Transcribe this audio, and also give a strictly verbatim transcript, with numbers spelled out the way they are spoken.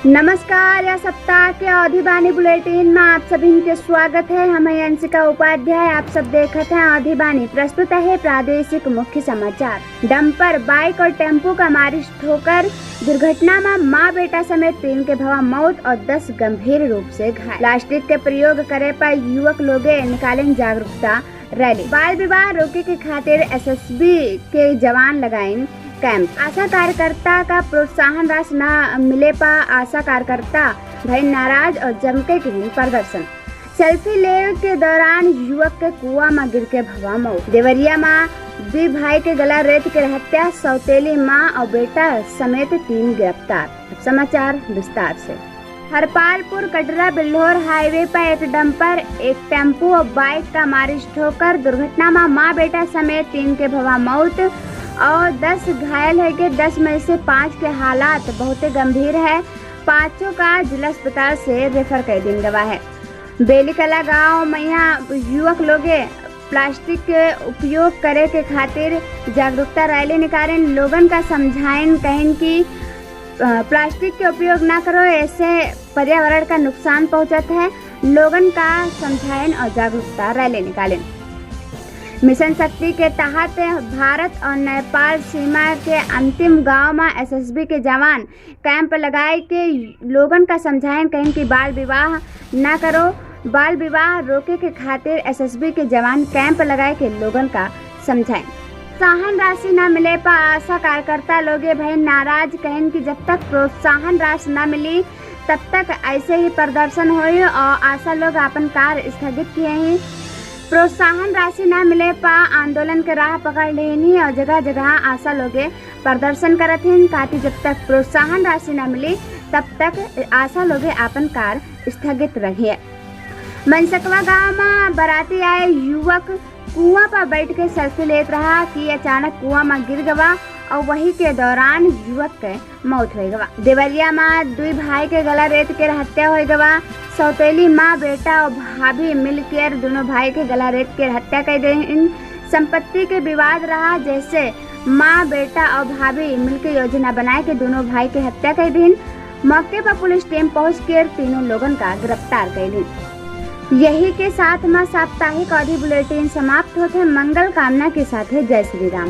नमस्कार, या सप्ताह के अवधी बानी बुलेटिन मा आप सभिन के स्वागत है। हम हैं अंशिका उपाध्याय, आप सब देखत हैं अवधी बानी। प्रस्तुत है प्रादेशिक मुख्य समाचार। डंपर, बाइक और टेम्पू का मारिस ठोकर, दुर्घटना मा माँ बेटा समेत तीन के भवा मौत और दस गंभीर रूप से घायल। प्लास्टिक के प्रयोग करे पर युवक लोगे निकालेन जागरूकता रैली। बाल विवाह रोके के खातिर एसएसबी के जवान लगाइन कैंप। आशा कार्यकर्ता का प्रोत्साहन राशि ना मिले पा आशा कार्यकर्ता भई नाराज और जमके किहिन प्रदर्शन। सेल्फी लेवे के दौरान युवक के कुआं मा गिर के भवा मौत। देवरिया मा दुई भाई के गला रेत के हत्या, सौतेली माँ और बेटा समेत तीन गिरफ्तार। अब समाचार विस्तार से। हरपालपुर कटरा बिल्होर हाईवे पर एक डंपर, एक टेम्पो और बाइक का मारिस ठोकर। दुर्घटना मा माँ बेटा समेत तीन के भवा मौत और दस घायल है के दस में से पाँच के हालात बहुते गंभीर है। पाँचों का जिला अस्पताल से रेफर कर दीन गवा है। बेलीकला गांव मा यहाँ युवक लोगे प्लास्टिक के उपयोग करे के खातिर जागरूकता रैली निकालेन, लोगन का समझाइन, कहिन कि, अ, प्लास्टिक के उपयोग ना करो, ऐसे पर्यावरण का नुकसान पहुँचत है। लोगन का समझाइन और जागरूकता रैली निकालेन। मिशन शक्ति के तहत भारत और नेपाल सीमा के अंतिम गांव मा एसएसबी के जवान कैंप लगाए के लोगन का समझाएन, कहिन कि बाल विवाह ना करो। बाल विवाह रोके के खातिर एसएसबी के जवान कैंप लगाए के लोगन का समझाएन। प्रोत्साहन राशि ना मिले पर आशा कार्यकर्ता लोगे भई नाराज, कहिन कि जब तक प्रोत्साहन राशि ना मिली तब तक ऐसे ही प्रदर्शन होई और आशा लोग आपन कार्य स्थगित किहे ही। प्रोत्साहन राशि ना मिले पा आंदोलन के राह पकड़ लेनी और जगह जगह आशा लोगे प्रदर्शन करत हिन, काहे जब तक प्रोत्साहन राशि ना मिली तब तक आशा लोगे आपन कार्य स्थगित रखिए। मनसकवा गांव मा बराती आए युवक कुआं पर बैठ के सेल्फी लेत रहा कि अचानक कुआं मा गिर गवा और वही के दौरान युवक के मौत होइ गवा। देवरिया मा दुई भाई के गला रेत के हत्या होइ गवा। सौतेली माँ, बेटा और भाभी मिलकर दोनों भाई के गला रेत के हत्या कर देहिन। संपत्ति के विवाद रहा, जैसे माँ, बेटा और भाभी मिलके योजना बनाए के दोनों भाई के हत्या कर दीन। मौके पर पुलिस टीम पहुँच कर तीनों लोगन का गिरफ्तार कर लीन। यही के साथ मा साप्ताहिक अवधी बुलेटिन समाप्त होत है। मंगल कामना के साथ है, जय श्री राम।